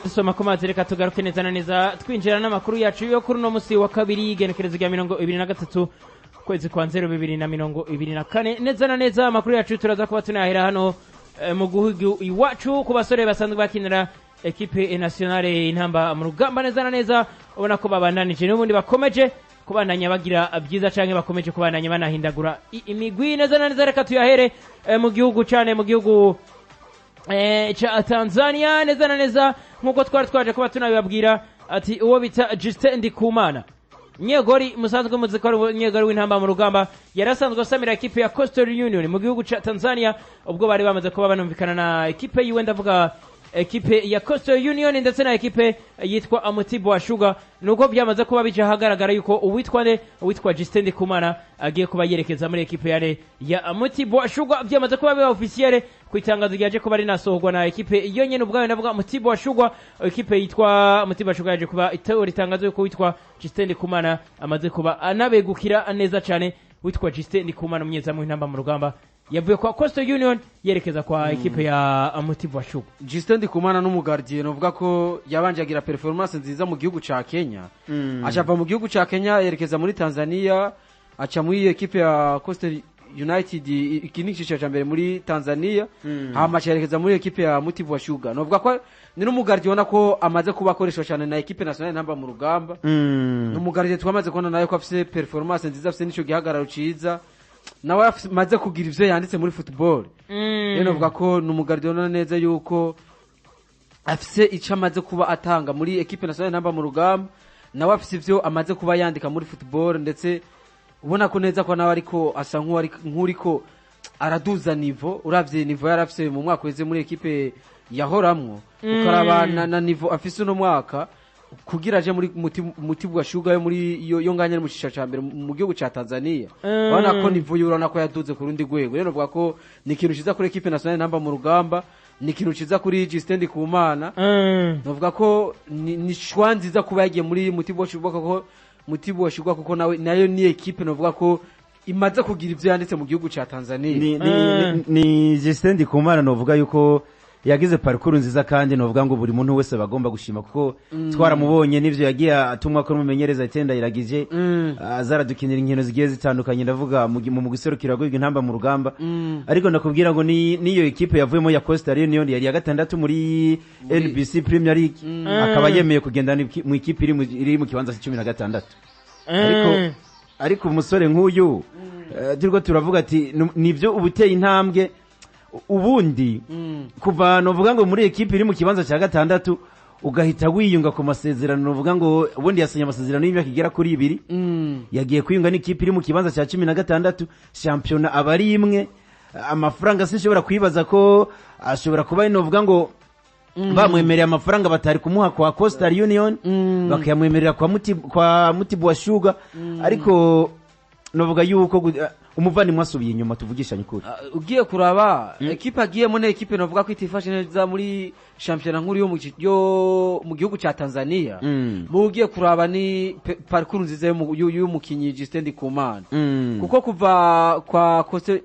Dusoma ku mazi. Reka tugaruke neza na neza twinjira n'amakuru yacu yo kuri uno musi wa kabiri, y'igenekerezo rya 23 kwezi kwa 0 2024. Neza na neza amakuru yacu turaza kuba tunahera hano mu gihugu iwacu, ku basore basanzwe bakinira ekipe nationale Intamba mu Rugamba. Neza na neza ubona ko babandanije n'ubundi bakomeje kubandanya bagira byiza, canke bakomeje kubandanya banahindagura imigwi. Neza na neza reka tuyahere mu gihugu cane, mu gihugu ca Tanzania. Neza na neza nkuko twari twaje kuba tunabibabwira, ati uwo bita Justin Ndikumana, nyegori musanzwe muzi ko ari nyegori w'Intamba mu Rugamba, yari asanzwe asamira ekipe ya Coastal Union mu gihugu ca Tanzania. Ubwo bari bamaze kuba banumvikana na ekipe yiwe, ndavuga ekipe ya Coastal Union ndetse na ekipe yitwa Mtibwa Sugar, nuko byamaze kuba bija ahagaragara yuko uwitwa ne uwitwa Justin Ndikumana agiye kuba yerekeza muri ekipe ya Mtibwa Sugar. Byamaze kuba biba officiel ku itangazo ryaje kuba rinasohorwa na ekipe iyo nyene ubwayo, ndavuga Mtibwa Sugar. Ekipe yitwa Mtibwa Sugar yaje kuba itora itangazo yuko witwa Justin Ndikumana amaze kuba anabegukira neza cyane. Witwa Justin Ndikumana, umunyezamu w'Intamba mu Rugamba, yavuye kwa Coastal Union yerekeza kwa ekipe ya Mtibwa Sugar. Justin Ndikumana n'umugardien uvuga ko yabanje agira performance nziza mu gihugu ca Kenya, acava mu gihugu ca Kenya yerekeza muri Tanzania, aca muri ekipe ya Coastal United, iki ni iciciro ca mbere muri Tanzania, hama aca yerekeza muri ekipe ya Mtibwa Sugar. Novuga ko ni n'umugardien ubona ko amaze kuba akoreshwa cyane na ekipe nationale Ntamba mu Rugamba. Ni umugardien twamaze kubona nawe ko afise performance nziza, afise n'ico gihagararo ciza, nawe amaze kugira ivyo yanditse muri football. Rero novuga ko ni umugardien ubona neza yuko afise ico amaze kuba atanga muri ekipe nationale Ntamba mu Rugamba, nawe afise ivyo amaze kuba yandika muri football, ndetse ubona ko neza ko nawe ariko asa nk'uriko araduza niveau. Uravye niveau yari afise mu mwaka weze muri ekipe yahoramwo, ukaraba na niveau afise uno mwaka kugira aje muri Mtibwa Sugar yo muri yo nganya mu cicaro ca mbere mu gihugu ca Tanzania, urabona ko niveau yo, urabona ko yaduze ku rundi rwego. Rero novuga ko ni ikintu ciza kuri ekipe nationale Ntamba mu Rugamba, ni ikintu ciza kuri Justin Ndikumana. Novuga ko ni choix nziza kuba yagiye muri Mtibwa Sugar, kuko Mtibwa Sugar kuko nawe nayo ni ekipe novuga ko imaze kugira ivyo yanditse mu gihugu ca Tanzania. Ni Justin Ndikumana, novuga yuko yagize parcours nziza, kandi novuga ngo buri muntu wese bagomba gushima, kuko twaramubonye n'ivyo yagiye atumwa ko n'umumenyereza Itenda Iragije azaradukinira inkino zigiye zitandukanye, ndavuga mu guserukira rwego Intamba mu Rugamba. Ariko ndakubwira ngo ni niyo ekipe yavuyemo ya Coastal Union yari ya gatandatu muri NBC Premier League, akaba yemeye kugenda mu ikipe iri mu kibanza cya 16. Ariko umusore nk'uyu, turiko turavuga ati nivyo ubuteye intambwe ubundi kuva novuga ngo muri ekipe iri mu kibanza cya gatandatu ugahita wiyunga ku masezerano, novuga ngo ubundi yasinye amasezerano y'imyaka igera kuri 2, yagiye kwiyunga n'ikipe iri mu kibanza cya 16, shampiyona aba ari imwe. Amafaranga sinshobora kwibaza ko ashobora kuba, novuga ngo bamwemereye amafaranga batari kumuha kwa Coastal Union, bakayamwemerera kwa Mtibwa Sugar. Ariko novuga yuko umuvandimwe asubiye inyuma, tuvugishanye ukuri. Ugiye kuraba ekipe agiyemo ni ekipe novuga ko itifashe neza muri shampiyona nkuru yo mu gihugu ca Tanzania. Mu ugiye kuraba ni parcours nziza y'umukinyi Justin Ndikumana, kuko kuva kwa Coastal,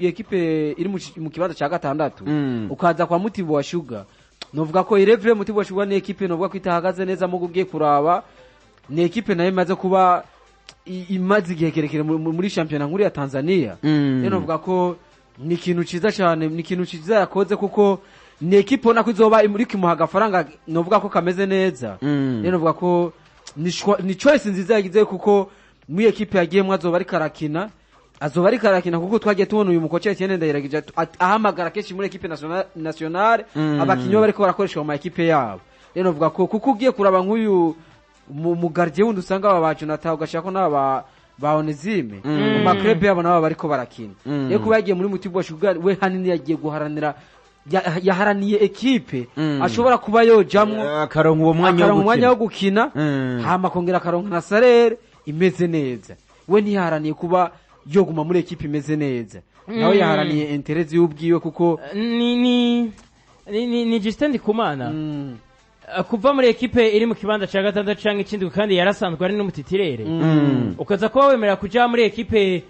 ekipe iri mu kibanza ca gatandatu, ukaza kwa Mtibwa Sugar, novuga ko irevure Mtibwa Sugar ni ekipe novuga ko itahagaze neza. Mu ugiye kuraba ni ekipe nayo imaze kuba imaze igihe kirekire muri shampiyona nkuru ya Tanzania. Rero novuga ko ni ikintu ciza cyane, ni ikintu ciza yakoze, kuko ni ekipe ubona ko izoba muri kimuha agafaranga novuga ko kameze neza. Rero novuga ko ni choice nziza yagize, kuko muri ekipe yagiyemwo azoba ariko arakina, kuko twagiye tubona uyu mukoca Etienne Ndayiragije ahamagara kenshi muri ekipe nationale abakinyi baba bariko barakoreshwa mu ma ekipe yabo. Rero novuga ko kuko ugiye kuraba nk'uyu mu gardien wundi usanga aba ba Jonathan, ugashaka ko n'aba ba Onesime mu ma club yabo nabo bariko barakina. Rero kuba yagiye muri Mtibwa Sugar, we hanini yagiye guharanira, yaharaniye ekipe ashobora kuba yojamwo akaronka uwo mwanya wo akaronka umwanya wo gukina. Gukina, hama akongera akaronka na salaire imeze neza. We ntiyaharaniye kuba yoguma muri ekipe imeze neza. Nawe yaharaniye intérêts y'ubwiwe kuko Ni Justin Ndikumana kuva muri ekipe iri mu kibanza cya gatandatu canke ikindi, kandi yarasanzwe ari n'umu titulaire, ukaza kuba wemera kuja muri ekipe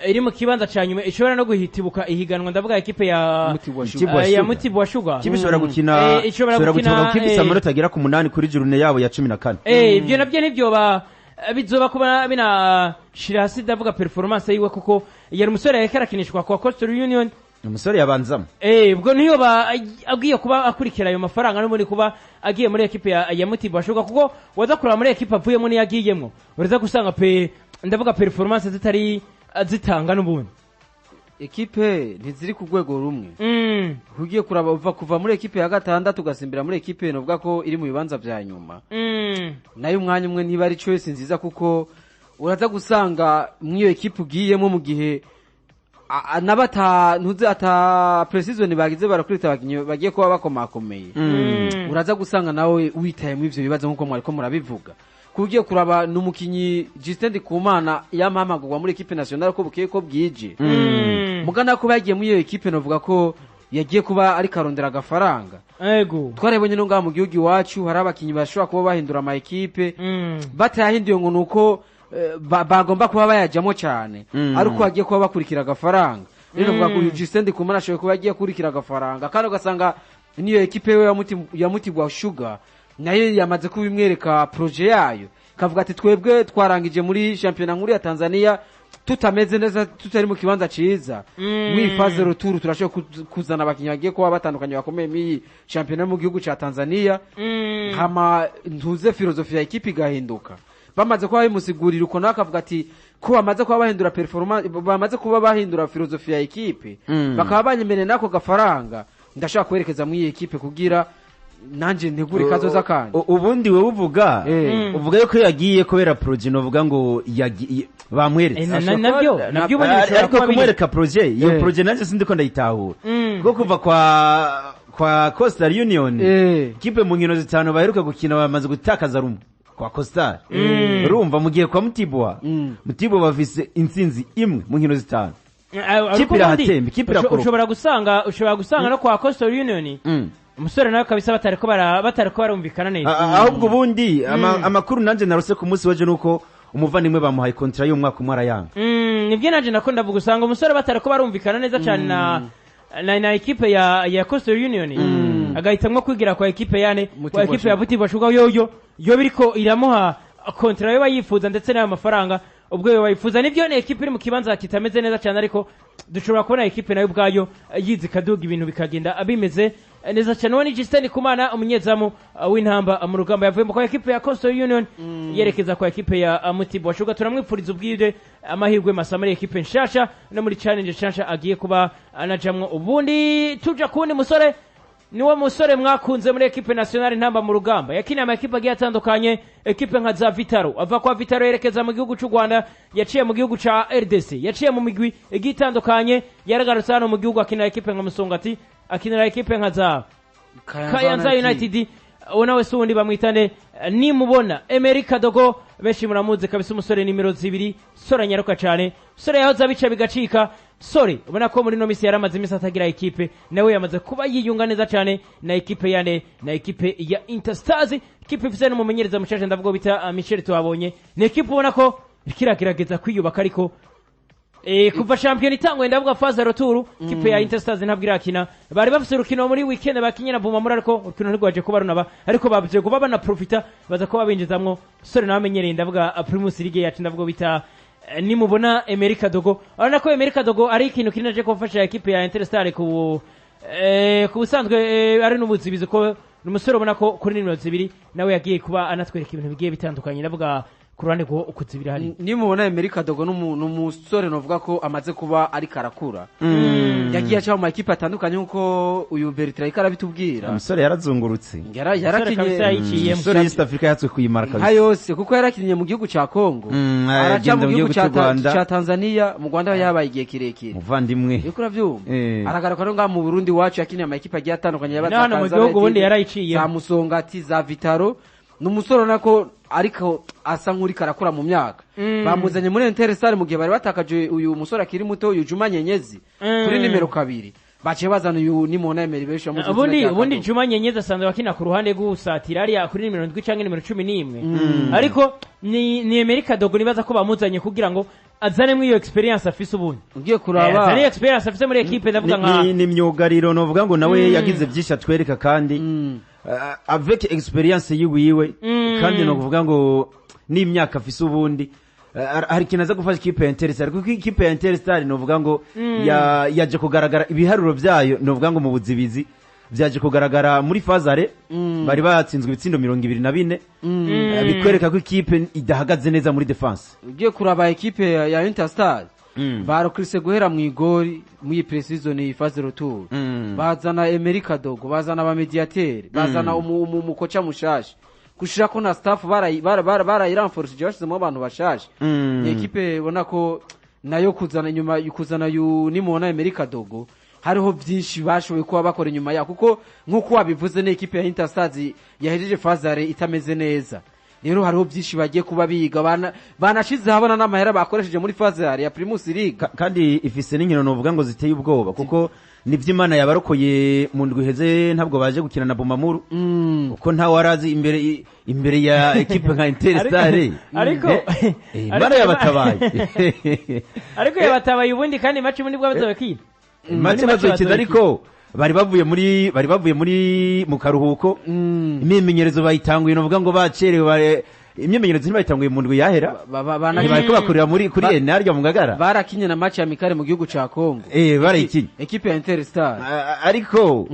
iri mu kibanza ca nyuma ishobora no guhitibuka ihiganwa, ndavuga ekipe ya Mutibwa Sugar. Mutibwa ya Sugar. Mutibwa Sugar. Kipe ishobora gukina Ishobora ishobora gukina, gukina kuko ifise amanota agera ku 8 kuri journée yabo ya 14. Ibyo nabyo ntibyoba bizoba kuba binashira hasi, ndavuga performance yiwe, kuko yari umusore yariko arakinishwa kwa Coastal Union. Umusore yabanzamo. Ubwo niyo agiye kuba akurikira ayo mafaranga n'ubundi kuba agiye muri ekipe ya Mutibwa Sugar, kuko waza kuraba muri ekipe avuyemo niyo agiyemwo, uraza gusanga pe ndavuga performance zitari zitanga n'ubundi. Ekipe ntiziri ku rwego rumwe. Ugiye kuraba uva kuva muri ekipe ya gatandatu ugasimbira muri ekipe novuga ko iri mu bibanza vya nyuma, nayo umwanya umwe ntiba ari choice nziza, kuko uraza gusanga mw'iyo ekipe ugiyemo mu gihe ntuzi ata precision bagize barakurita abakinyi bagiye kuba bakomakomeye, uraza gusanga nawe witaye muri ivyo bibazo nkuko mwariko murabivuga. Kugiye kuraba ni umukinyi Justin Ndikumana yamahamagurwa muri ekipe nationale ko bukeye ko bwije, mugana kuba yagiye muri iyo ekipe novuga ko yagiye kuba ariko arondera agafaranga. Twarebonye no ngaha mu gihugu iwacu hari abakinyi bashobora kuba bahindura ama ekipe, batayahinduye ngo nuko bagomba kuba bayajyamo cyane, ariko bagiye kuba bakurikira agafaranga. Rero novuga ko uyu Justin Ndikumana ashoboye kuba yagiye kurikira agafaranga, kandi ugasanga niyo ekipe we ya Mutibwa Sugar nayo yamaze kubimwereka projet yayo, kavuga ati twebwe twarangije muri shampiyona nkuru ya Tanzania tutameze neza, tutari mu kibanza ciza, muri phase retour turashobora kuzana abakinyi bagiye kuba batandukanye bakomeye muri shampiyona yo mu gihugu ca Tanzania, hama ntuze philosophie ya ekipe igahinduka. Bamaze kuba bimusigurira uko, nawe akavuga ati ko bamaze kuba bahindura performance, bamaze kuba bahindura philosophie ya ekipe, bakaba banyemereye n'ako gafaranga, ndashaka kwerekeza muri iyi ekipe kugira nanje ntegure kazoza kanje. Ubundi wewe uvuga uvuga yuko yagiye kubera projet, novuga ngo bamweretse. Nabyo ubundi bishobora Ariko kuba biri. kumwereka projet, iyo projet nanjye sindiko ndayitahura, kuko kuva kwa Coastal Union, kipe mu nkino zitanu baheruka gukina bamaze gutakaza rumwe kwa Coastal, urumva, mu gihe kwa Mutibwa, Mutibwa bafise intsinzi imwe mu nkino zitanu. Ariko Kipe ubundi irahatemba, ikipe irakoroka. Ushobora gusanga no kwa Coastal Union umusore nawe kabisa batariko barumvikana neza. Ahubwo ubundi amakuru nanjye narose ku munsi w'ejo nuko umuvandimwe bamuhaye contrat y'umwaka umwe arayanga. Nibyo nanje nako ndavuga, usanga umusore batariko barumvikana neza cyane na ekipe ya Coastal Union, agahitamwo kwigira kwa ekipe yane kwa Mutibwa ekipe ya Sugar. Mutibwa Sugar yoyo yo biriko iramuha contrat yo bayifuza ndetse n'ayo mafaranga ubwo yo bayifuza. Nibyo, ni ekipe iri mu kibanza kitameze neza cyane, ariko dushobora kubona ekipe nayo ubwayo yizi ikaduga, ibintu bikagenda bimeze neza cyane. Uwo ni Justin Kumana, umunyezamu w'intamba mu rugamba, yavuye kwa ekipe ya Coastal Union yerekeza kwa ekipe ya Mutibwa Sugar. Turamwipfuriza ubwire amahirwe masa muri ekipe nshasha no muri challenge nshasha agiye kuba anajamwo. Ubundi tuja kundi musore, niwo musore mwakunze muri ekipe nationale ntamba mu rugamba, yakiniye amakipe agiye atandukanye, ekipe nka za Vitaro, ava kwa Vitaro yerekeza mu gihugu cy'u Rwanda, yaciye mu gihugu ca RDC, yaciye mu migwi igiye itandukanye, yaragarutse hano mu gihugu akinira ekipe nka Musongati, akinira ekipe nka za Kayanza United. Uwo nawe si uwundi, bamwitane nimubona Emery Kadogo, benshi muramuzi kabisa, umusore nimero 2, sore anyaruka cyane, sore yahoze abica bigacika, sore ubona ko muri ino minsi yaramaze iminsi atagira ekipe, nawe yamaze kuba yiyunga neza cyane na ekipe yane na ekipe ya Interstars, ekipe ifise n'umumenyereza mushasha, ndavuga bita Michel Tuhabonye. Ni ekipe ubona ko ikiragerageza kwiyubaka, ariko kuva shampiyona itangwe, ndavuga phase retour, kipe ya Interstars ntabwo irakina. Bari bafise urukino muri weekend bakinye na Bumamura, ariko urukino ntirwaje kuba runaba, ariko bavuze kuba banaprofita baza kuba binjizamwo sore nawe amenyereye, ndavuga Primus League yacu, ndavuga bita nimubona Emery Kadogo. Urabona ko Emery Kadogo ari ikintu kinaje gufasha ekipe ya Interstar ku busanzwe ari n'ubuzibizi, ko ni umusore ubona ko kuri nimero 2 nawe yagiye kuba anatwereka ibintu bigiye bitandukanye, ndavuga ku ruhande rwo kuzibira hari. Nimubona Emery Kadogo n'umusore novuga ko amaze kuba ariko arakura, yagiye aca mu makipe atandukanye nkuko uyu Bertrand ariko arabitubwira. Umusore yarazungurutse. Umusore kabisa Yarakinye yayiciyemo. Umusore East Africa yatswe kuyimara nka kabisa. yose, kuko yarakinye mu gihugu ca Congo, araca agenda mu gihugu cy'u Rwanda. ca Tanzania, mu Rwanda yabaye igihe kirekire. Muvandimwe. Uriko uravyumva? Eh. Aragaruka no ngaha mu Burundi iwacu, yakiniye amakipe agiye atandukanye, yaba No, za hano mu Kayanza gihugu ubundi United, yarayiciyemo. za Musongati, za Vitaro. Ni umusore ubona ko ariko asa nk'uriko arakura mu myaka. Bamuzanye muri Interstar mu gihe bari batakaje uyu musore akiri muto, uyu Juma Nyenyezi, kuri nimero 2. Baciye bazana uyu Nimubona Emery, benshi bamuzi izina Ubundi rya ubundi Kadogo. Juma Nyenyezi asanzwe akina ku ruhande rw'usatira hariya kuri nimero 7 canke nimero 11, ariko ni Emery Kadogo nibaza ko bamuzanye kugira ngo azanemo iyo experience afise ubundi. Ugiye kuraba Azane iyo experience afise muri equipe, ndavuga nka Ni myugariro novuga ngo nawe yagize byinshi atwereka kandi avec experience yiwiwe, kandi nokuvuga ngo n'imyaka afise ubundi, hari ikintu aza gufasha ikipe ya Interstar, kuko ikipe ya Interstar novuga ngo yaje kugaragara ibiharuro byayo, novuga ngo mu buzibizi byaje kugaragara muri phase aller bari batsinzwe ibitsindo 24. Bikwereka ko ikipe idahagaze neza muri défense. Ugiye kuraba ekipe ya Interstar, barokrise guhera mu igori muri pre-season, iyi phase retour. Bazana Emery Kadogo, bazana aba médiateur, bazana umukoca mushasha, gushirako na staff barayirenforcije, bashizemo abantu bashasha. Ni ekipe ubona ko nayo kuzana inyuma, kuzana yu Nimubona Emery Kadogo, hariho byinshi bashoboye kuba bakora inyuma ya, kuko nk'uko wabivuze ni ekipe ya Interstars yahejeje phase aller itameze neza. Rero hariho byinshi bagiye kuba biga, banashize habona n'amahera bakoresheje muri phase aller ya Primus League. Kandi ifise n'inkino novuga ngo ziteye ubwoba, kuko nivyo Imana yabarokoye mu ndwi iheze ntabwo baje gukina na Bumamuru, kuko ntawe warazi imbere ya ekipe nka Interstar. Imana yabatabaye. Ariko yabatabaye ubundi, kandi match ubundi bwo bazobakina. Match bazokina, ariko bari bavuye muri mu karuhuko, imyimenyerezo bayitanguye novuga ngo bacerewe, imyimenyerezo ntibayitanguye mu ndwi yahera. Ntibariko bakorera muri kuri Enarya mu Ngagara. Barakinye na match amicale mu gihugu ca Congo. Barayikinye. Ekipe ya Interstar. Ariko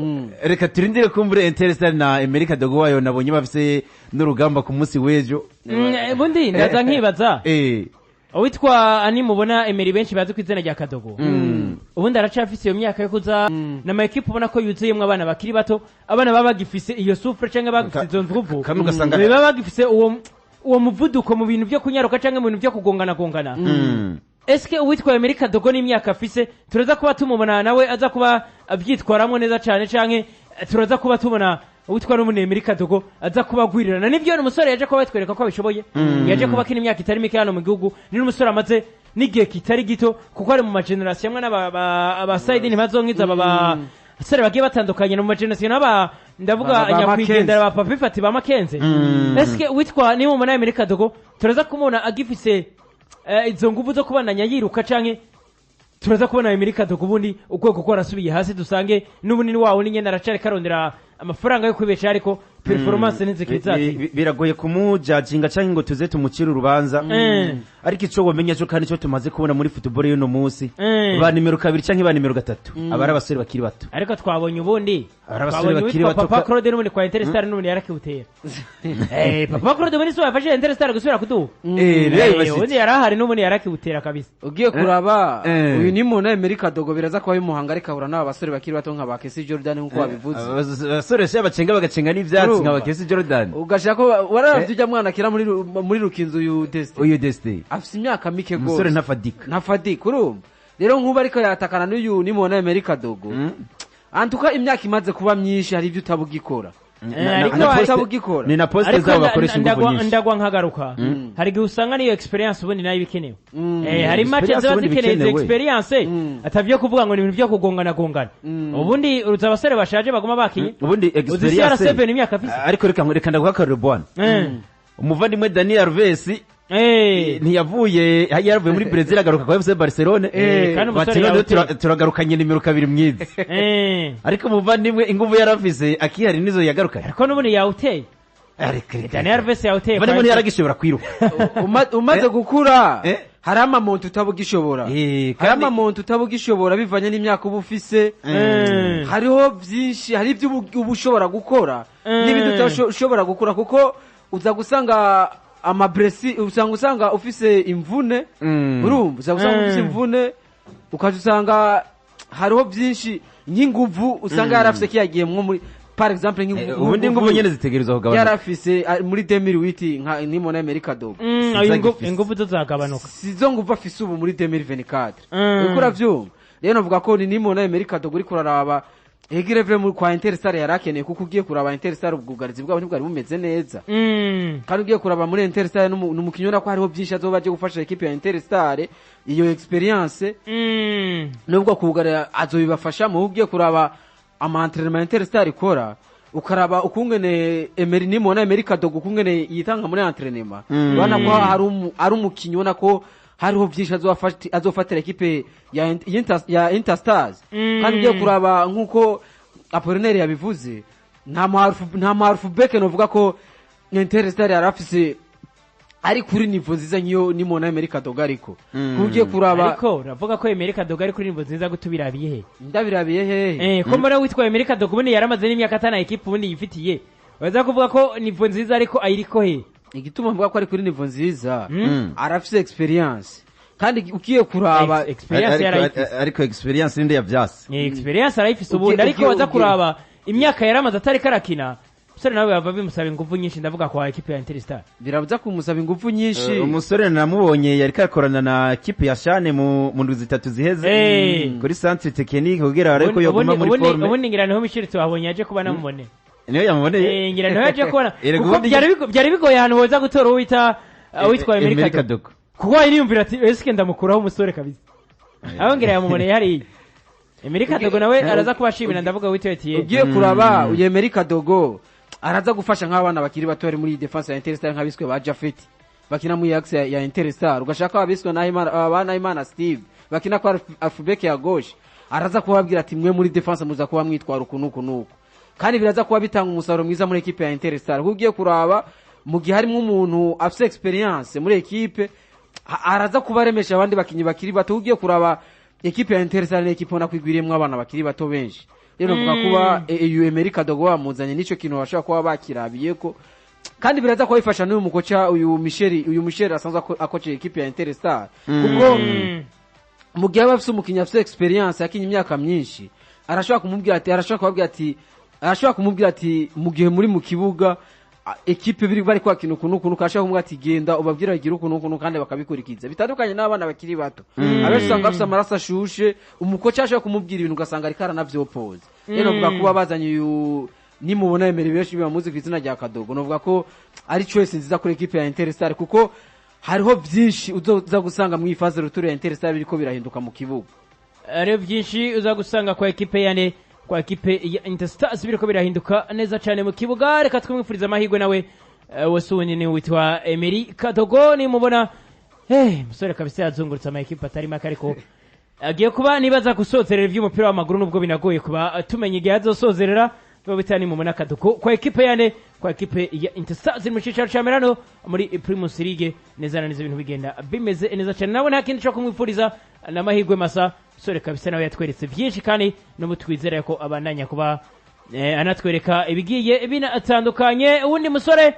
reka turindire kumbure Interstar na Emery Kadogo wayo, nabonye bafise n'urugamba ku munsi w'ejo. Ubundi ndaza nkibaza, uwitwa ani mubona Emery, benshi bazi ku izina rya Kadogo, ubundi aracafise iyo myaka yo kuza na ekipe ubona ko yuzuyemwo abana bakiri bato, abana baba bagifise iyo souffle canke bagifise izo mvuvu, Kamwe ugasanga baba bagifise uwo muvuduko mu bintu byo kunyaruka canke mu bintu byo kugongana gongana. Eske uwitwa Emery Kadogo n'imyaka afise turaza kuba tumubona nawe aza kuba abyitwaramo neza cane, canke turaza kuba tubona uwitwa n'umuntu Emery Kadogo aza kuba agwirirana? Nibyo, ni umusore yaje kuba batwereka ko abishoboye, yaje kuba akina imyaka itari mike hano mu gihugu, ni n'umusore amaze n'igihe kitari gito, kuko ari mu ma génération amwe n'aba ba Saidi ntibazonkiza, aba basore bagiye batandukanye no mu ma génération n'aba ndavuga Ba nyakwigendera ba Papi Fati, ba Makenze. Eske uwitwa nimubona Emery Kadogo turaza kumubona agifise izo nguvu zo kubandanya yiruka, canke turaza kubona Emery Kadogo ubundi urwego ko arasubiye hasi, dusange n'ubunini wawo ni nyene aracari karondera amafaranga yo kwibesha, ariko performance ntizikiri zazi? Biragoye kumujajinga canke ngo tuze tumucire urubanza, ariko ico womenya cyo kandi ico tumaze kubona muri football y'uno munsi, ba nimero 2 canke ba nimero 3 aba ari abasore bakiri bato. Ariko twabonye ubundi Ari abasore twabonye bakiri uwitwa bato. Papa Claude n'ubundi kwa Interstar n'ubundi yarakiwutera. Papa Claude ubundi si wafashe Interstar gusubira kuduha? Rero bashitse. Ubundi yarahari n'ubundi yarakiwutera kabisa. Ugiye kuraba uyu Nimubona Emery Kadogo, biraza kuba bimuhanga, ariko ahura n'aba basore bakiri bato nka ba Kesi Jordan nk'uko wabivuze. Abasore se bacenga bagacenga n'ivyatsi nka Urumva. Bakesi Jordan. Ugashaka ko wararavye ujya mwana akira muri Rukinzo, uyu Destin. Uyu Destin. Afise imyaka mike gose. Umusore ntafadika. Ntafadika, urumva rero nk'ubu ariko yatakana n'uyu Nimubona Emery Kadogo, antuka imyaka imaze kuba myinshi hari ibyo utabugikora. Ariko Na poste- utabugikora. Ni na poste Ariko zabo bakoresha ingufu nyinshi. Ndagwa nkagaruka, hari igihe usanga niyo experience ubundi nayo ibikenewe. Hari match Experience ziba ubundi zikeneye izo bikenewe. experience, atavyo kuvuga ngo ni ibintu byo kugongana gongana. Ubundi uruza abasore bashaje baguma bakinye. Ubundi Uzi experience CR7 imyaka afise? Ariko reka ndaguha akarorero bwana. Umuvandimwe Daniel Alves ntiyavuye, yaravuye muri Brazil agaruka kwa FC Barcelone. Kandi umusore Bati noneho yawuteye. Turagarukanye nimero 2 mwiza. Ariko umuvandimwe inguvu yarafise akihari nizo yagarukanye. Ariko n'ubundi yawuteye. Ariko reka. Daniel Alves yawuteye. Umuvandimwe ntiyaragishobora kwiruka. Umaze gukura hari amamonto utabugishobora. Hari amamonto utabugishobora bivanye n'imyaka uba ufise. Hariho byinshi, hari ibyo uba ushobora gukora n'ibindi utashobora gukora, kuko uza gusanga amabresi, usanga ufise imvune. Urumva uza gusanga ufise imvune, ukaja usanga hariho byinshi nk'inguvu usanga yarafise kiyagiye nko muri, par exemple, nk'inguvu Ubundi inguvu nyene zitegerezwa kugabanuka. Yarafise muri 2008 nka Nimubona Emery Kadogo. Sinzagifise. Inguvu zo zagabanuka. Sizo nguvu afise ubu muri 2024. Uriko uravyumva? Rero navuga ko ni Nimubona Emery Kadogo uriko uraraba. Egirevre muri kwa Interstar yarakeneye, kuko ugiye kuraba Interstar ubwugarizi bwabo ntibwari bumeze neza. Kandi ugiye kuraba muri Interstar n'umukinyi ubona ko hariho byinshi azoba aje gufasha ekipe ya Interstar, iyo experience nubwo kugarira azobibafashamo. Ugiye kuraba ama entraînement Interstar ikora, ukaraba ukungene Emery, nimona Emery Kadogo ukungene yitanga muri entraînement, urabona ko ari umukinyi ubona ko hariho byinshi azofatira ekipe ya Interstars. Kandi ugiye kuraba nk'uko Apollinaire yabivuze, nta mu half-back novuga ko Interstar yarafise ari kuri niveau nziza nk'iyo nimona Emery Kadogo, ariko kuko ugiye kuraba Ariko uravuga ko Emery Kadogo ari kuri niveau nziza, gutubirabiye he? Ndabirabiye hehe? Ko mbona witwa Emery Kadogo ubundi yaramaze n'imyaka atana ekipe ubundi yifitiye, waza kuvuga ko niveau nziza, ariko ayiriko he? Igituma mvuga ko ari kuri niveau nziza, arafise experience, kandi ugiye kuraba Experience yarayifise. Ariko experience ninde yavyase? Experience arayifise ubundi, ariko waza kuraba imyaka yaramaze atariko arakina, umusore nawe bava bimusaba ingufu nyinshi, ndavuga kwa ekipe ya Interstar. Birabuza kumusaba ingufu nyinshi. Umusore namubonye yariko akorana na kipe ya Shane mu ndwi 3 ziheze kuri centre technique kugira ariko yoguma muri forme. Ubundi ngira niho Michel tuhabonye yaje kuba namubone. Niyo yamuboneye. Ngira niho yaje kubona Erega kuko byari bigoye ahantu hoza gutora uwo wita witwa Emery Emery Kadogo, Kadogo. Kuko yariyumvira ati: "Eske ndamukuraho umusore kabisa?" Aho ngira yamuboneye hariya Emery Kadogo, nawe araza kubashimira, ndavuga witwa Etienne. Ugiye kuraba uyu Emery Kadogo araza gufasha nk'abana bakiri bato bari muri iyi defense ya Interstar, nk'abiswe ba Jafet bakina muri axe ya Interstar, ugashaka abiswe na Imana, ba Nahimana Steve bakina kwa half-back ya gauche, araza kubabwira ati: "Mwe muri defense muza kuba mwitwara uku nuku nuku", kandi biraza kuba bitanga umusaruro mwiza muri ekipe ya Interstar, kuko ugiye kuraba mu gihe harimo umuntu afise experience muri ekipe, araza kuba aremesha abandi bakinyi bakiri bato. Ugiye kuraba ekipe ya Interstar ni ekipe ubona ko igwiriyemwo abana bakiri bato benshi. Rero vuga kuba uyu Emery Kadogo bamuzanye, nico kintu bashobora kuba bakirabiye ko, kandi biraza kuba bifasha n'uyu mukoca uyu Michel asanzwe akoca ekipe ya Interstar, kuko mu gihe aba afise umukinyi afise experience yakinye imyaka myinshi, arashobora kumubwira ati mu gihe muri mu kibuga ekipe biri bari kwakina ukuntu ukuntu, ashobora kumubwira ati: "Genda ubabwire bagire ukuntu ukuntu", kandi bakabikurikiza, bitandukanye n'abana bakiri bato. Abenshi usanga bafise amaraso ashushe, umukoca ashobora kumubwira ibintu ugasanga ariko aranavyopoza. Rero novuga kuba bazanye uyu nimubona Emery, benshi bamuzi ku izina rya Kadogo, novuga ko ari choice nziza kuri ekipe ya Interstar, kuko hariho byinshi uzoza gusanga mu iphase retour ya Interstar biriko birahinduka mu kibuga. Hariho byinshi uza gusanga kwa ekipe yane, kwa ekipe ya Interstars, biriko birahinduka neza cyane mu kibuga. Reka twimwifurize amahirwe nawe, wese ubundi ni witwa Emery Kadogo. Nimubona musore kabisa yazungurutse ama ekipe atari make, ariko agiye kuba nibaza gusozerera iby'umupira w'amaguru, nubwo binagoye kuba tumenya igihe azosozerera. Biba bitari nimubona Kadogo kwa ekipe yane, kwa ekipe ya Interstars mu cicaro ca Merano muri Primus League, neza na neza ibintu bigenda bimeze neza cyane. Nawe nta kindi cyo kumwifuriza n'amahirwe masa. Sore kabisa nawe yatweretse byinshi, kandi n'ubu twizera ko abandanya kuba anatwereka ibigiye binatandukanye. Uwundi musore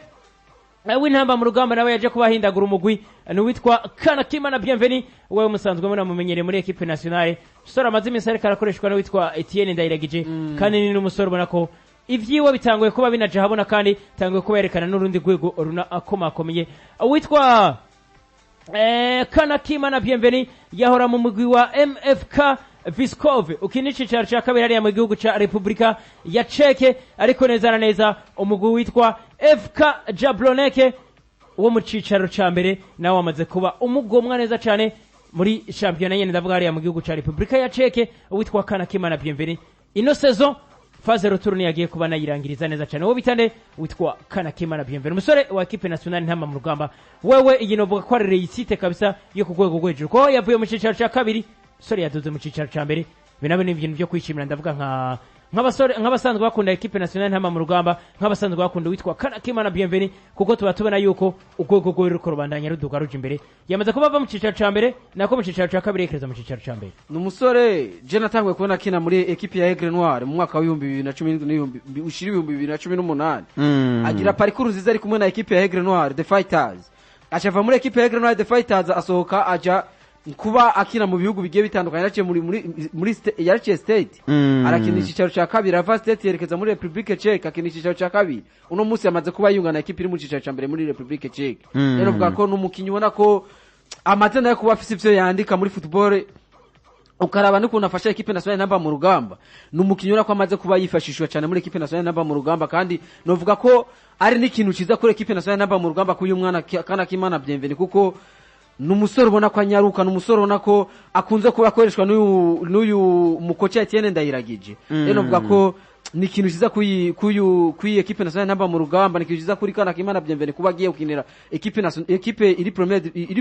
w'intamba mu rugamba nawe yaje kubahindagura umugwi ni uwitwa Kanakimana Bienveni, wewe musanzwe munamumenyereye muri equipe nationale. Umusore amaze iminsi ariko arakoreshwa n'uwitwa Etienne Ndayiragije, kandi ni n'umusore ubona ko ivyiwe bitanguye kuba binaje habona, kandi tanguye kuba yerekana n'urundi rwego runa akomakomeye. Uwitwa Kanakimana Bienveni yahora mu mugwi wa MFK Vyskov ukina icicaro ca kabiri hariya mu gihugu ca Republika ya Ceke, ariko neza na neza umugwi witwa FK Jablonec wo mu cicaro ca mbere nawe wamaze kuba umugomwa neza cane muri shampiyona nyene, ndavuga hariya mu gihugu ca Republika ya Ceke. Uwitwa Kanakimana Bienveni ino saison phase retour yagiye kuba nayirangiriza neza cyane. Wowe bitande witwa Kanakimana Bienvenu, umusore wa equipe nationale ntama mu rugamba, wewe iyi novuga ko ari réussite kabisa yo ku rwego rwo hejuru, ko yavuye mu cicaro ca kabiri, umusore yaduze mu cicaro ca mbere. Ibi nabyo ni ibintu byo kwishimira, ndavuga nk'abasore nk'abasanzwe bakunda equipe nationale ntama mu rugamba, nk'abasanzwe bakunda witwa Kanakimana Bienvenu, kuko tuba tubona yuko urwego rwe ruriko rubandanya ruduga ruja imbere. Yamaze kuba ava mu cicaro ca mbere, nako mu cicaro ca kabiri, yerekeza mu cicaro ca mbere. Ni umusore je natanguye kubona akina muri ekipe ya Aigle Noir mu mwaka wa 2017 n'ibihumbi ushira 2018, agira parcours nziza ari kumwe na ekipe ya Aigle Noir the Fighters. Acava muri ekipe ya Aigle Noir the Fighters, asohoka aja kuba akina mu bihugu bigiye bitandukanye. Yaraciye muri yaraciye state, arakina icicaro ca kabiri, ava state yerekeza muri Republique Czech, akina icicaro ca kabiri. Uno munsi yamaze kuba yungana ekipe iri mu cicaro ca mbere muri Republique Czech. Rero vuga ko n'umukinyi ubona ko amazina yo kuba afise ivyo yandika muri football. Ukaraba n'ukuntu afasha ekipe nationale namba mu rugamba. Ni umukinnyi ubona ko amaze kuba yifashishwa cyane muri ekipe nationale namba mu rugamba, kandi novuga ko ari n'ikintu ciza kuri ekipe nationale namba mu rugamba k'uyu mwana Kana Kimana Bienvenu, kuko ni umusore ubona ko anyaruka, ni umusore ubona ko akunze kuba akoreshwa n'uyu mukoca Etienne Ndayiragije. Rero novuga ko ni ikintu cyiza kuyi ekipe nationale namba mu rugamba, ni ikintu cyiza kuri Kana Kimana Bienvenu kuba agiye gukinira ekipe ekipe iri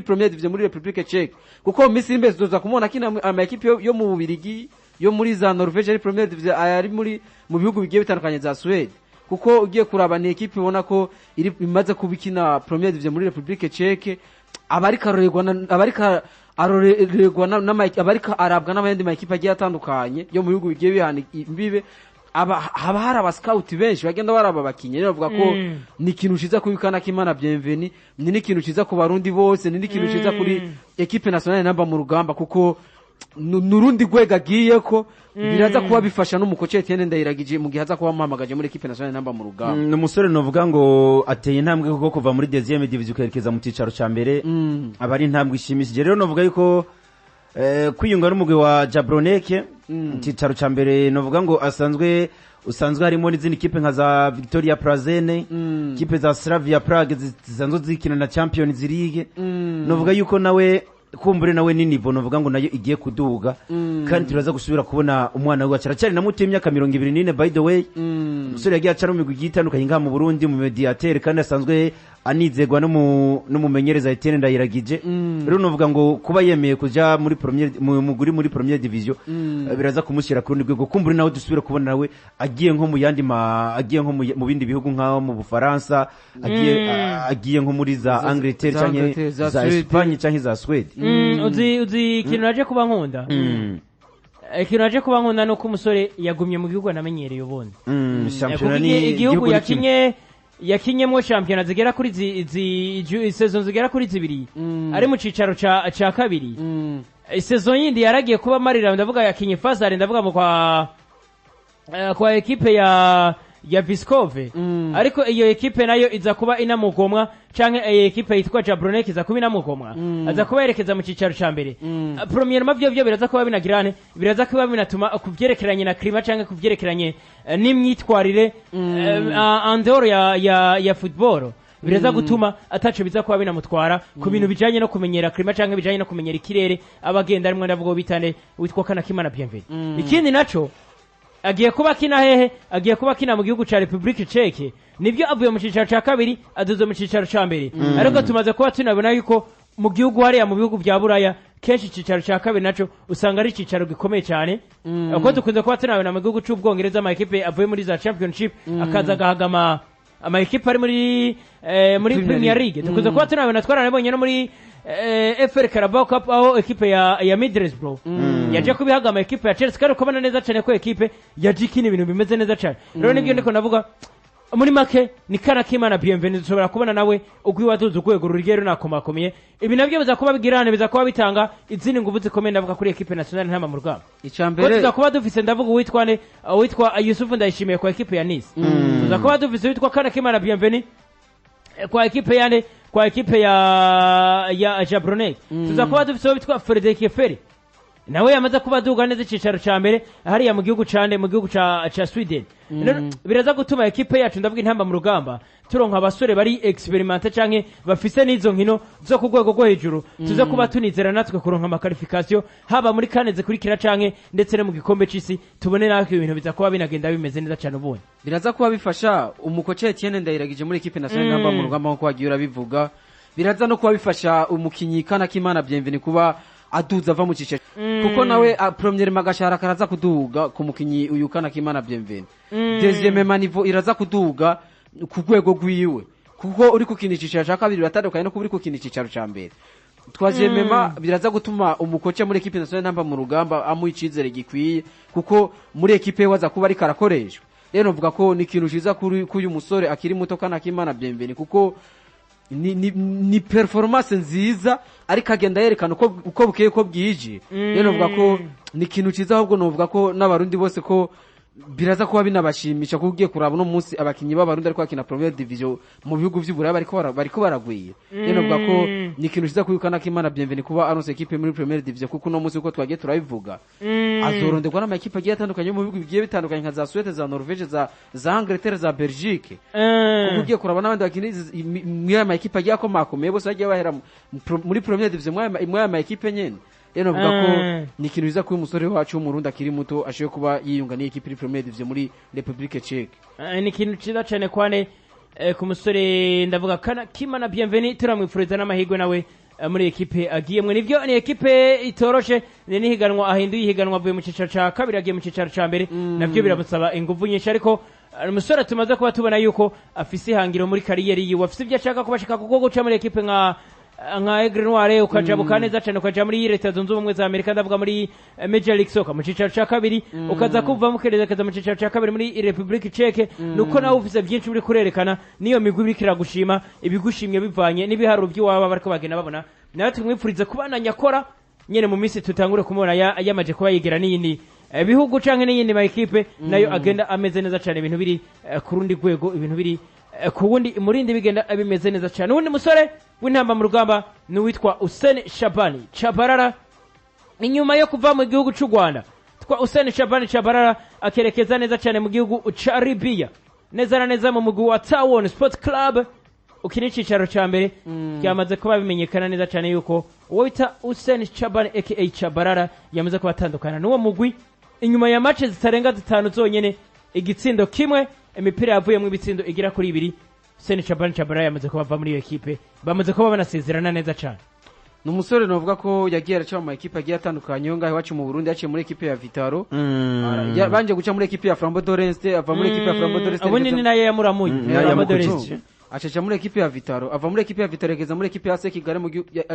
première division muri République Tchèque, kuko mu minsi iri imbere tuzoza kumubona akina ama ekipe yo mu Bubiligi, yo muri za Norvège ari première division, ari muri mu bihugu bigiye bitandukanye, za Suède, kuko ugiye kuraba ni ekipe ubona ko iri imaze kuba ikina première division muri République Tchèque. Abariko arorerwa abariko arabwa n'amayandi ma ekipe agiye atandukanye yo mu bihugu bigiye bihana imbibe. Aba haba hari aba scout benshi bagenda baraba abakinyi. Rero bavuga ko ni ikintu ciza kuri Kana Kimana Bienvenu, ni n'ikintu ciza ku Barundi bose, ni n'ikintu ciza kuri ekipe nationale namba mu rugamba, kuko nurundi rwego agiyeko. Biraza kuba bifasha n'umukoci Etienne Ndayiragije mu gihe aza kuba amuhamagaje muri ekipe nationale namba mu rugamba. Ni umusore novuga ngo ateye intambwe, kuko kuva muri deuxième division ukerekeza mu cicaro ca mbere aba ari intambwe ishimishije. Rero novuga yuko kwiyunga n'umugwi wa Jablonec mu cicaro ca mbere, novuga ngo asanzwe usanzwe harimo n'izindi kipe nka za Victoria Plzen, kipe za Slavia Prague zisanzwe zikina na Champions League. Novuga yuko nawe kumbure nawe ni niveau novuga ngo nayo igiye kuduga, kandi turaza gusubira kubona umwana we aracyari na muto, y'imyaka 24, by the way. Umusore yagiye aca no mu migwi igiye itandukanye ngaha mu Burundi, mu mediateur, kandi asanzwe anizegwa n'umumenyereza Etienne Ndayiragije. Rero novuga ngo kuba yemeye kuja muri première mu muguri muri première division, biraza kumushyira ku rundi rwego. Kumbure nawe dusubire kubona nawe agiye nko mu yandi ma agiye nko mu bindi bihugu, nkaho mu Bufaransa, agiye agiye nko muri za Angleterre za canke Angleterre, za za Suède. Espagne canke za Suède. Uzi ikintu naje kuba nkunda? Ikintu naje kuba nkunda ni uko umusore yagumye mu gihugu anamenyereye ubundi. Shampiyona Kuko ni igihugu ni kimwe. Yakinyemo shampiyona zigera kuri saison zigera kuri zibiri ari mu cicaro ca kabiri. Saison yindi yaragiye kuba marira, ndavuga yakinye fazare, ndavuga mu kwa ekipe ya Viskove, ariko iyo ekipe nayo iza kuba inamugomwa, canke iyo ekipe yitwa Jablonec iza kuba inamugomwa, aza kuba yerekeza mu cicaro ca mbere. Premièrement vyo biraza kuba binagirane, biraza kuba binatuma kuvyerekeranye na climat canke kuvyerekeranye n'imyitwarire en dehors ya football, biraza gutuma ataco biza kuba binamutwara ku bintu bijanye no kumenyera climat canke bijanye no kumenyera ikirere abagenda arimwo, ndavuga bitane witwa Kanakimana Bienvenu. Ikindi naco, agiye kuba akina hehe? Agiye kuba akina mu gihugu ca République Tchèque. Nibyo, avuye mu cicaro ca kabiri aduze mu cicaro ca mbere, ariko tumaze kuba tunabona yuko mu gihugu hariya, mu bihugu vya Buraya, kenshi icicaro ca kabiri naco usanga ari icicaro gikomeye cyane, kuko dukunze kuba tunabona mu gihugu c'Ubwongereza ama ekipe avuye muri za Championship akaza agahagama ama ekipe ari muri Premier Premier League. League. Dukunze kuba tunabona, twaranabonye no muri FL Carabao Cup, aho ekipe ya Middlesbrough yaje kubihagama ekipe ya Chelsea, kandi ukabona neza cyane ko ekipe yaje ikina ibintu bimeze neza cyane. Rero nibyo ndiko ndavuga muri make, ni Kanakimana Bienvenu dushobora kubona nawe ugwi waduze urwego rugiye runakomakomeye. Ibi nabyo biza kuba bigirane, biza kuba bitanga izindi nguvu zikomeye, ndavuga kuri ekipe nationale ntama mu rugamba, Icya ko mbere, tuza kuba dufise, ndavuga uwitwa ne uwitwa Yusufu Ndayishimiye kwa ekipe ya Nice, tuza kuba dufise uwitwa Kanakimana Bienvenu kwa ekipe yane, kwa ekipe ya Jablonec, tuza kuba dufise uwitwa Frederic Ferry, nawe yamaze kuba aduga neza icicaro ca mbere hariya mu gihugu cande, mu gihugu ca Sweden. Rero biraza gutuma ekipe yacu, ndavuga intamba mu rugamba, turonka abasore bari expérimentés canke bafise n'izo nkino zo ku rwego rwo hejuru, tuze kuba tunizera natwe kuronka ama qualification haba muri CAN zikurikira canke ndetse no mu gikombe c'isi, tubone natwe ibintu biza kuba binagenda bimeze neza cane ubundi. Biraza kuba bifasha umukoca Etienne Ndayiragije muri ekipe nationale namba mu rugamba, nkuko wagiye urabivuga. Biraza no kuba bifasha umukinyi Kanakimana Bienvenu kuba aduza ava mu cicaro, kuko nawe première magashara karaza kuduga ku mukinyi uyu Kanakimana Bienvenu, deuxième niveau iraza kuduga ku rwego rwiwe, kuko uri kukina icicaro ca kabiri biratandukanye no kuba uri kukina icicaro ca mbere. Troisièmement, biraza gutuma umukoca muri ekipe nationale namba mu rugamba amuha icizere gikwiye, kuko muri ekipe we aza kuba ariko arakoreshwa. Rero novuga ko ni ikintu ciza kuri k'uyu musore akiri muto Kanakimana Bienvenu, kuko ni performance nziza ariko agenda yerekana uko bukeye uko bwije. Rero novuga ko ni ikintu ciza, ahubwo novuga ko n'Abarundi bose ko Biraza kuba binabashimisha kuko ugiye kuraba uno munsi abakinyi b'Abarundi ariko bakina Première Division mu bihugu vy'Uburaya bariko baragwira. Rero novuga ko ni ikintu ciza kuri Kimana Bienvenu kuba aronse ekipe muri Première Division, kuko uno munsi uko twagiye turabivuga, azoronderwa n'amakipe agiye atandukanye yo mu bihugu bigiye bitandukanye nka za Suède, za Norvège, za Angleterre, za Belgique, kuko ugiye kuraba n'abandi bakina muri aya makipe agiye akomakomeye bose bagiye bahera muri Première Division muri aya makipe nyene. Rero novuga ko ni ikintu biza kuba umusore wacu w'Umurundi akiri muto ashoboye kuba yiyunga n'iyi ekipe iri Première Division muri République Tchèque. Ni ikintu ciza cane kwane ku musore, ndavuga kana Kimana Bienvenu, turamwifuriza n'amahirwe nawe muri ekipe agiyemwe. Nivyo, ni ekipe itoroshe, ni n'ihiganwa ahinduye ihiganwa, avuye mu cicaro ca kabiri agiye mu cicaro ca mbere, navyo biramusaba inguvu nyinshi, ariko umusore tumaze kuba tubona yuko afise ihangiro muri carrière yiwe, afise ibyo ashaka kubashika, kuko guca muri ekipe nka Aigle Noire, ukajabuka neza cyane ukaja muri Leta Zunze Ubumwe za Amerika, ndavuga muri Major League Soccer mu cicaro ca kabiri, ukaza kuvamo ukerekeza mu cicaro ca kabiri muri République Tchèque, nuko nawe ufise byinshi uri kurerekana, niyo migwi iriko iragushima, ibigushimye bivanye n'ibiharuro by'iwabo bariko bagenda babona. Nawe tumwipfurize kubandanya akora nyene, mu minsi tutangure kumubona yamaje kuba yigera n'iyindi bihugu canke n'iyindi ma ekipe, nayo agenda ameze neza cyane, ibintu biri ku rundi rwego, ibintu biri ku wundi murindi, bigenda bimeze neza cyane. Uwundi musore w'intamba mu rugamba ni uwitwa Useni Shabani Chabarara. Inyuma yo kuva mu gihugu cy'u Rwanda twa Useni Shabani Chabarara akerekeza neza cyane mu gihugu ca Libya, neza na neza mu mugwi wa Tawon Sport Club ukina icicaro ca mbere, byamaze kuba bimenyekana neza cyane yuko uwo bita Useni Shabani aka Chabarara yamaze kuba atandukana n'uwo mugwi inyuma ya match zitarenga zitanu zonyene, igitsindo kimwe, imipira yavuyemo ibitsindo igera kuri ibiri. Useni Shabani Chabarara yamaze kuba ava muri iyo ekipe, bamaze kuba banasezerana neza cyane. Ni umusore novuga ko yagiye araca mu makipe agiye atandukanye yo ngaho iwacu mu Burundi. Yaciye muri ekipe ya Vital'O, banje guca muri ekipe ya Flambeau de l'Est, ava muri ekipe ya Flambeau de l'Est Ubundi ni nayo yamuramuye. Nayo Flambeau de yamukujije. l'Est. Acaca muri ekipe ya Vital'O, ava muri ekipe ya Vital'O yerekeza muri ekipe ya AS Kigali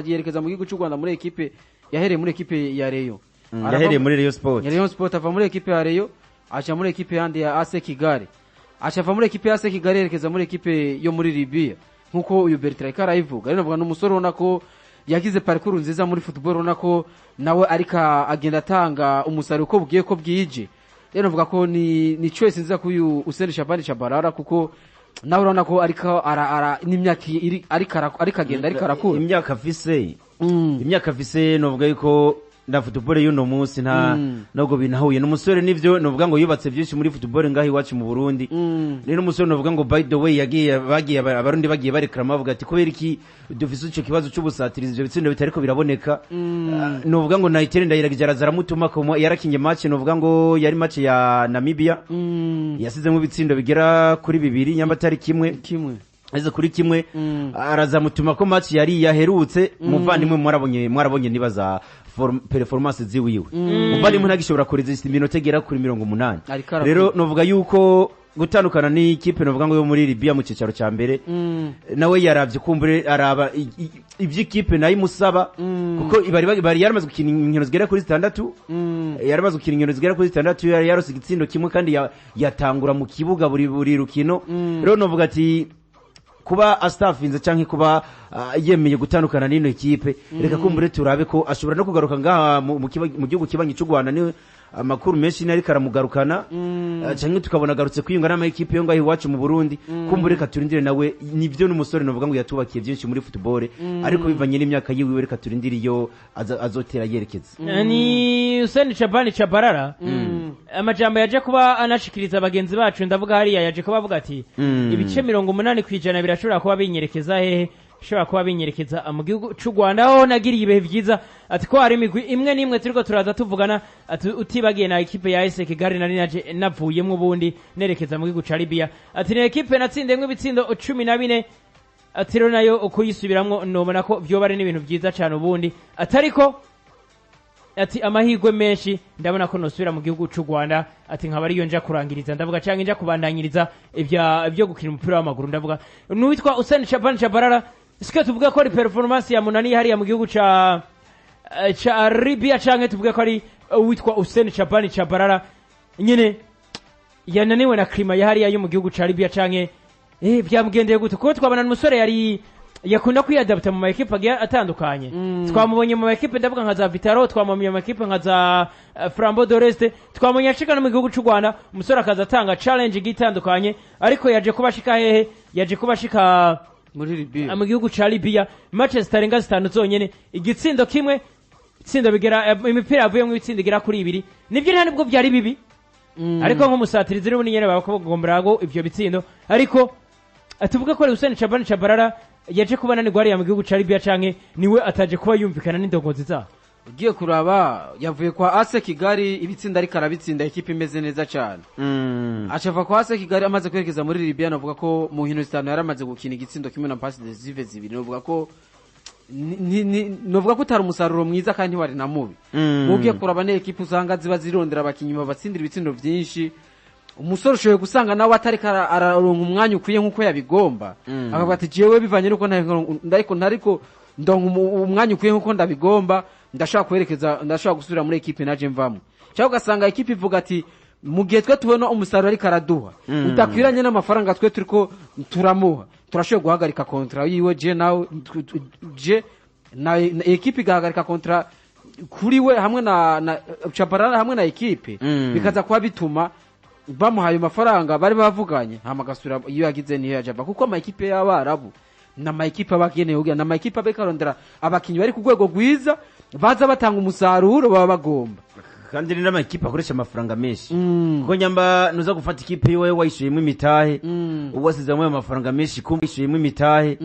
yerekeza mu gihugu cy'u Rwanda muri ekipe yahereye muri ekipe ya Rayon. Yahereye muri Rayon Sport. Ya Rayon Sport, ava muri ekipe ya Rayon aca muri ekipe yandi ya AS Kigali, aca ava muri ekipe ya AS Kigali yerekeza muri ekipe yo muri Libya nkuko uyu Bertrand ariko arayivuga. Rero navuga ni umusore ubona ko yagize parcours nziza muri football, ubona ko nawe ariko agenda atanga umusaruro uko bugiye ko bwije. Rero navuga ko ni choice nziza kuri uyu Useni Shabani Shabarara, kuko nawe urabona ko ariko ara n'imyaka iri ariko agenda ariko arakura. Imyaka afise, novuga yuko na football y'uno munsi nta nubwo binahuye. N'umusore nivyo novuga ngo yubatse byinshi muri football ngaho iwacu mu Burundi. Rero umusore novuga ngo by the way yagiye bagiye Abarundi bagiye barekrama bavuga ati kubera iki dufise ico kibazo c'ubusatirizi, ivyo bitsindo bitariko biraboneka? Ah, novuga ngo Nayitere Ndayiragije araza aramutuma ko yarakinye match, novuga ngo yari match ya Namibia, yasizemo ibitsindo bigera kuri bibiri nyamba atari kimwe. Kimwe. Aze kuri kimwe, arazamutuma ko match yari yaherutse. Muvandimwe, mwarabonye nibaza performance ziwiwe, muvandimwe ntagishobora kuresista iminota igera kuri 80. Ariko arakora. Rero novuga yuko gutandukana n'ikipe novuga ngo yo muri Libya mu cicaro ca mbere, nawe yaravye kumbure araba ivy'ikipe nayo imusaba, kuko bari yaramaze gukina inkino zigera kuri zitandatu, yaramaze gukina inkino zigera kuri zitandatu, yari yarose igitsindo kimwe kandi yatangura mu kibuga buri rukino. Rero novuga ati kuba astafinze canke kuba yemeye gutandukana n'ino ekipe, reka kumbure turabe ko ashobora no kugaruka ngaha mu gihugu kibanyi cy'u Rwanda, ni amakuru menshi ni ariko aramugarukana, canke tukabona agarutse kwiyunga n'ama ekipe yo ngaho iwacu mu Burundi. Kumbure reka turindire nawe, nivyo n'umusore novuga ngo yatubakiye byinshi muri football, ariko bivanye n'imyaka yiwe reka turindire iyo azotera yerekeza. Ni Hussein Shabani Chabarara, amajambo yaje kuba anashikiriza bagenzi bacu, ndavuga hariya yaje kuba avuga ati ibice 80% birashobora kuba binyerekeza hehe? Bishobora kuba binyerekeza mu gihugu c'u Rwanda aho nagiriye ibihe vyiza, ati ko hari imigwi imwe n'imwe turiko turaza tuvugana, ati utibagiye na ekipe ya AS Kigali nari naje navuyemwo ubundi nerekeza mu gihugu ca Libya, ati ni ekipe natsindemwo ibitsindo 14, ati rero nayo ukuyisubiramwo nobona ko vyoba ari n'ibintu vyiza cane ubundi, atariko ati amahirwe menshi ndabona ko nosubira mu gihugu c'u Rwanda, ati nkaba ariyo nja kurangiriza, ndavuga canke nja kubandanyiriza ibyo gukina umupira w'amaguru. Ndavuga n'uwitwa Hussein Shaban Shabarara, sike tuvuga ko ari performance ya munani hariya mu gihugu ca Libya, canke tuvuge ko ari uwitwa Hussein Shaban Shabarara nyene yananiwe na climat ya hariya yo mu gihugu ca Libya, canke byamugendeye gute? Kuko twabona umusore yari Yakunda kwiyadapta mu ma ekipe agiye atandukanye. Twamubonye mu ma ekipe, ndavuga nka za Vital'O, twamubonye mu ma ekipe nka za Flambeau de l'Est, twamubonye ashika no mu gihugu cy'u Rwanda. Umusore akaza atanga challenge igiye itandukanye, ariko yaje kuba ashika hehe? Yaje kuba ashika muri Libya. Mu gihugu ca Libya, match zitarenga 5 zonyene, igitsindo kimwe, itsindo bigera imipira yavuyemo ibitsindo igera kuri ibiri. Nibyo, nta nibwo byari bibi, ariko nk'umusatirizi n'ubundi nyene babagombera ngo ivyo bitsindo. Ariko tuvuge ko Hussein Shabani Chabalala yaje kuba ananirwa hariya mu gihugu ca Libya, canke niwe ataje kuba yumvikana n'indongozi zabo? Ugiye kuraba, yavuye kwa AS Kigali ibitsinda ariko arabitsinda, ekipe imeze neza cyane. Acava kwa AS Kigali amaze kwerekeza muri Libya, navuga ko mu nkino 5 yaramaze gukina igitsindo kimwe na passe décisive zibiri. Navuga ko novuga ko utari umusaruro mwiza kandi ntiwari na mubi. Ugiye kuraba ne ekipe usanga ziba zirondera abakinyi babatsindira ibitsindo byinshi, umusore ushoboye gusanga nawe atariko araronka umwanya ukwiye nk'uko yabigomba, akavuga ati: "Jewe bivanye nuko ntariko ndonka umwanya ukwiye nk'uko ndabigomba, ndashobora kwerekeza, ndashobora gusubira muri ekipe naje mvamo." Cyangwa ugasanga ekipe ivuga ati: "Mu gihe twe tubona umusaruro ariko araduha udakwiranye n'amafaranga twe turiko turamuha, turashoboye guhagarika contrat yiwe." Je nawe je na ekipe igahagarika contrat kuri we hamwe na Chabalala hamwe na ekipe, bikaza kuba bituma bamuhaye amafaranga bari bavuganye, hama agasubira iyo yagize niyo yaje ava, kuko ama ekipe y'Abarabu ni ama ekipe aba agenewe kugira, ni ama ekipe aba arondera abakinyi bari ku rwego rwiza baza batanga umusaruro baba bagomba. Kandi ni n'amakipe akoresha amafaranga menshi, kuko nyamba nuza gufata ikipe yiwe wayishuyemo imitahe, ubu wasizemo ayo mafaranga menshi, kumva wayishuyemo imitahe,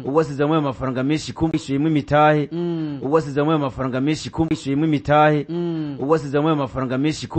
ubu wasizemo ayo mafaranga menshi, kumva wayishuyemo imitahe, ubu wasizemo ayo mafaranga menshi, kumva wayishuyemo imitahe, ubu wasizemo ayo mafaranga menshi.